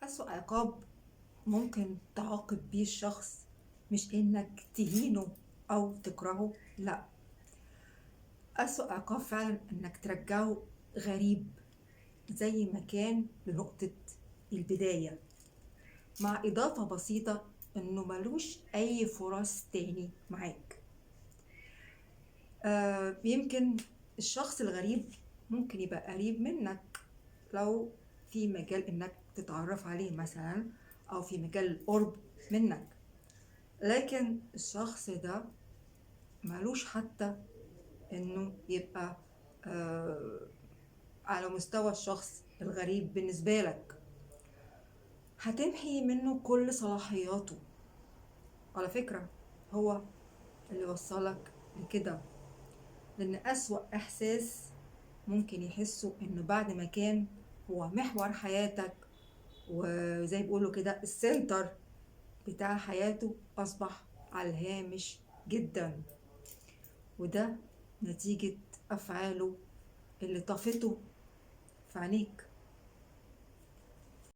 أسوأ عقاب ممكن تعاقب بيه الشخص مش إنك تهينه أو تكرهه، لأ، أسوأ عقاب فعلا إنك ترجعه غريب زي ما كان لنقطة البداية، مع إضافة بسيطة إنه ملوش أي فرص تاني معاك. يمكن الشخص الغريب ممكن يبقى قريب منك لو في مجال إنك تتعرف عليه مثلا، أو في مجال القرب منك، لكن الشخص ده ملوش حتى إنه يبقى على مستوى الشخص الغريب بالنسبة لك. هتمحي منه كل صلاحياته. على فكرة هو اللي وصلك لكده، لأن أسوأ إحساس ممكن يحسه إنه بعد ما كان هو محور حياتك وزي بيقولوا كده السنتر بتاع حياته، أصبح على الهامش جدا، وده نتيجة أفعاله اللي طفته في عينيك.